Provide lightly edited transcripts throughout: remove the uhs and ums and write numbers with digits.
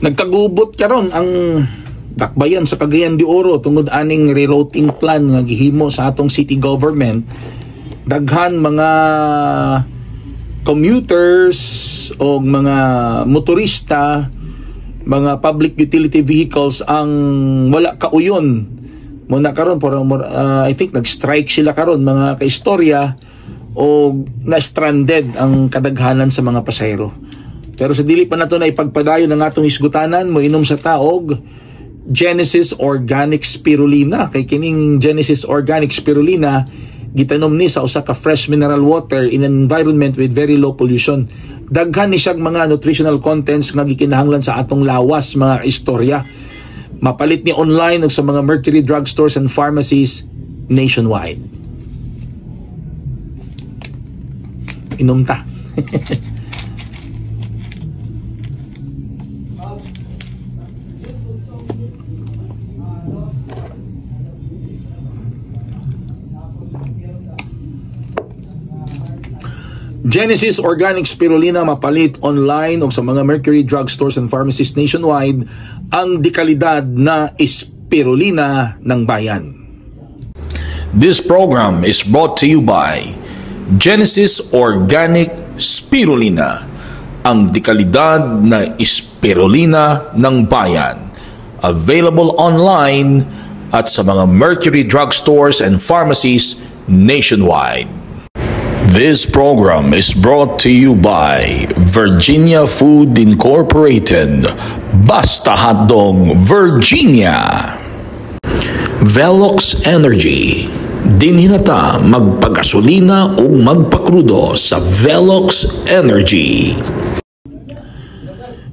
Nagkagubot karon ang dakbayan sa Cagayan de Oro tungod aning rerouting plan nga gihimo sa atong city government. Daghan mga commuters o mga motorista, mga public utility vehicles ang wala kauyon. Muna karon I think nag-strike sila karon, mga kaistorya, o na-stranded ang kadaghanan sa mga pasahero. Pero sa dili pa nato na ipagpadayon ang atong hisgutanan, moinom sa taog Genesis Organic Spirulina. Kay kining Genesis Organic Spirulina gitanom ni sa usa ka fresh mineral water in an environment with very low pollution. Daghan ni siyang mga nutritional contents nga gikinahanglan sa atong lawas, mga istorya. Mapalit ni online ug sa mga Mercury drugstores and pharmacies nationwide. Inom ta. Genesis Organic Spirulina mapalit online o sa mga Mercury drugstores and pharmacies nationwide ang dekalidad na spirulina ng bayan. This program is brought to you by Genesis Organic Spirulina, ang dekalidad na spirulina ng bayan. Available online at sa mga Mercury drugstores and pharmacies nationwide. This program is brought to you by Virginia Food Incorporated. Basta Hotdog Virginia. Velox Energy. Dinhi na ta magpagasolina o magpakrudo sa Velox Energy.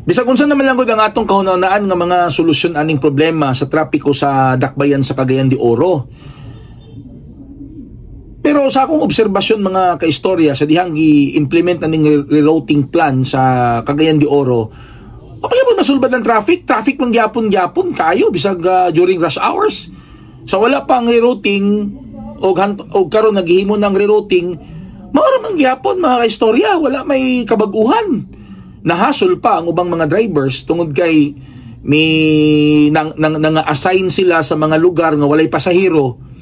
Bisag unsa naman lang gud ang atong kahunahunaan nga mga solusyon aning problema sa trapiko sa dakbayan sa Cagayan de Oro. Pero sa akong obserbasyon, mga kaistorya, sa dihang gi-implement aning rerouting plan sa Cagayan de Oro, okay mo nasulbad ng traffic, traffic man gyapon-gyapon kayo bisag during rush hours. Sa wala pa ang rerouting og karon naghihimo ng rerouting, mao ra man gyapon, mga kaistorya, wala may kabaguhan. Nahasol pa ang ubang mga drivers tungod kay may nang assign sila sa mga lugar nga walay pasahero.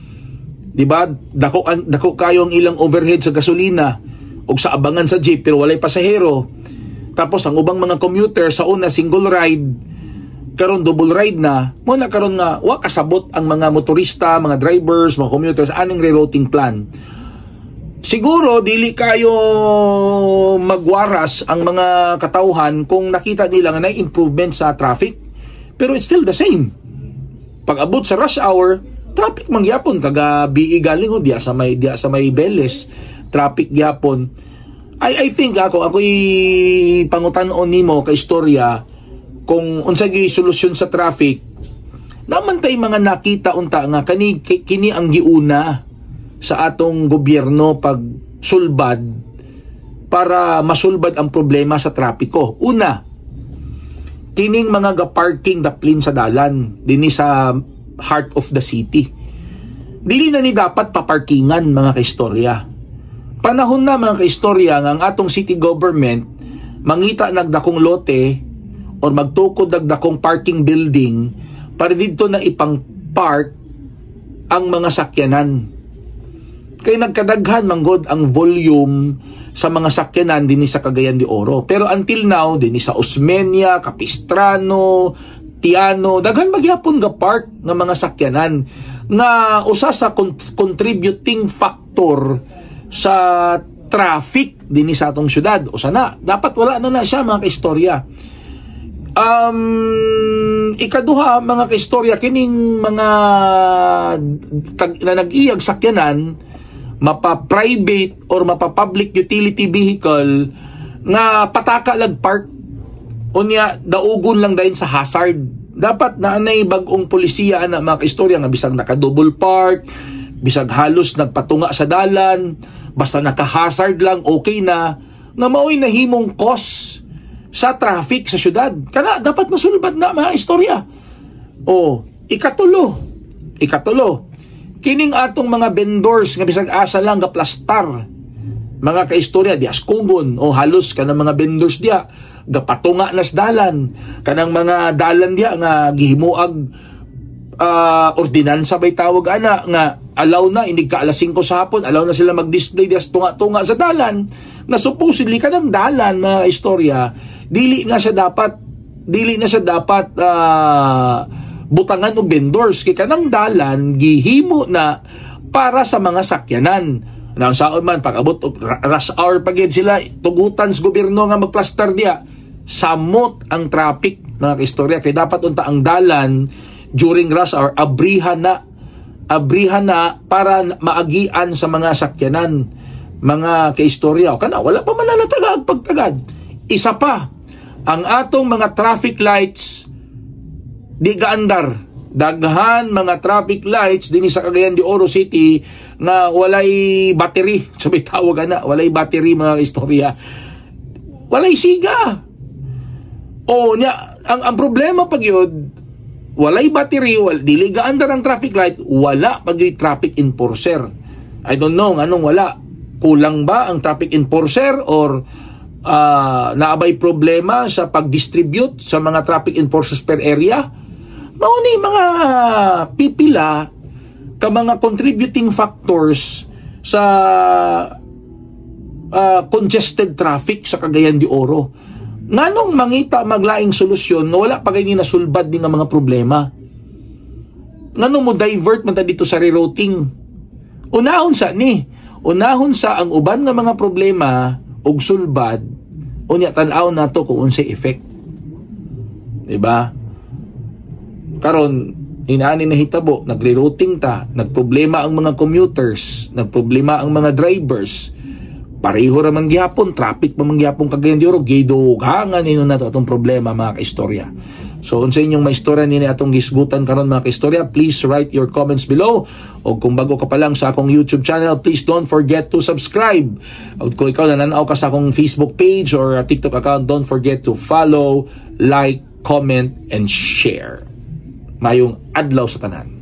Diba? Dako kayo ang ilang overhead sa gasolina o sa abangan sa jeep pero walay pasahero. Tapos ang ubang mga commuter sa una single ride, karon double ride na, mo na karon nga wa kasabot ang mga motorista, mga drivers, mga commuters aning rerouting plan. Siguro dili kayo magwaras ang mga katawhan kung nakita nila nga na improvement sa traffic, pero it's still the same. Pag abot sa rush hour, traffic man gyapon kaga BE galing ho diya sa may Beles, traffic gyapon. I think ako'y pangutan-on nimo kay istorya kung unsa gyud solusyon sa traffic. Naman tay mga nakita unta nga kini ang giuna sa atong gobyerno pag sulbad para masulbad ang problema sa trapiko. Una, kining mga ga-parking daplin sa dalan dinhi sa heart of the city. Dili na ni dapat paparkingan, mga kaistorya. Panahon na, mga kaistorya, nga ang atong city government mangita nagdakong lote or magtukod nagdakong parking building para didto na ipang-park ang mga sakyanan. Kay nagkadaghan manggod ang volume sa mga sakyanan dinhi sa Cagayan de Oro. Pero until now, dinhi sa Osmeña, Capistrano, Tiano, daghan magyapon ga park nga mga sakyanan nga usa sa contributing factor sa traffic dinhi sa atong syudad. Usa na, dapat wala na na siya, mga kaistorya. Ikaduha, mga kaistorya, kining mga na nag-iyag sakyanan, mapa-private or mapa-public utility vehicle nga pataka lag park, unya daugon lang dayon sa hazard. Dapat na anay bag-ong polisiya ana, mga kaistorya, nga bisag naka-double park, bisag halos nagpatunga sa dalan, basta naka-hazard lang okay na, nga maoy nahimong cause sa traffic sa syudad. Kana dapat masulbad na, mga istorya. O ikatulo, kining atong mga vendors nga bisag asa lang ga plastar, mga kaistorya, di askugon o halos kana mga vendors diya Gapatunga nas dalan, kanang mga dalan diya nga gihimuag ordinansa bay tawag ana, nga allow na inig ka alas 5 sa hapon, allow na sila mag-display diya tunga-tunga sa dalan, na supposedly kanang dalan na istorya, dili na siya dapat butangan og vendors, kay kanang dalan gihimo na para sa mga sakyanan. Na saon man pag abot og rush hour pa gyud sila tugutan sa gobyerno nga magplastar diya, samot ang traffic, mga kaistorya. Kay dapat unta ang dalan during rush hour abrihan na para maagian sa mga sakyanan, mga kaistorya. O kana, wala pa man na natagag pagtagad. Isa pa, ang atong mga traffic lights di gaandar. Daghan mga traffic lights dinhi sa Cagayan de Oro City nga walay battery. Sabi tawag ana, walay battery, mga istorya, walay siga. O nya, ang problema pag yun, walay battery, dili gaandar ang traffic light, wala pag traffic enforcer. I don't know anong wala. Kulang ba ang traffic enforcer or naabay problema sa pag-distribute sa mga traffic enforcers per area? Mao ni mga pipila ka mga contributing factors sa congested traffic sa Cagayan de Oro. Nganong mangita maglaing solusyon nga wala pa kay nasulbad ni nga mga problema? Nganong mo divert man ta dito sa rerouting? Unahon sa ni. Unahon sa ang uban nga mga problema ug sulbad, unya tan-aw nato kung unsay effect. Diba? Karon inaani nahitabo, nagre-routing ta, nagproblema ang mga commuters, nagproblema ang mga drivers. Pareho ra man gihapon, traffic pa man gihapon Cagayan de Oro, gidughangan nino nato atong problema, mga kaistorya. So unsa inyong maistorya nini atong gisgutan karon, mga kaistorya, please write your comments below. O kung bago ka pa lang sa akong YouTube channel, please don't forget to subscribe. O kung ikaw nananaw ka sa akong Facebook page or TikTok account, don't forget to follow, like, comment, and share. Mayong adlaw sa tanan.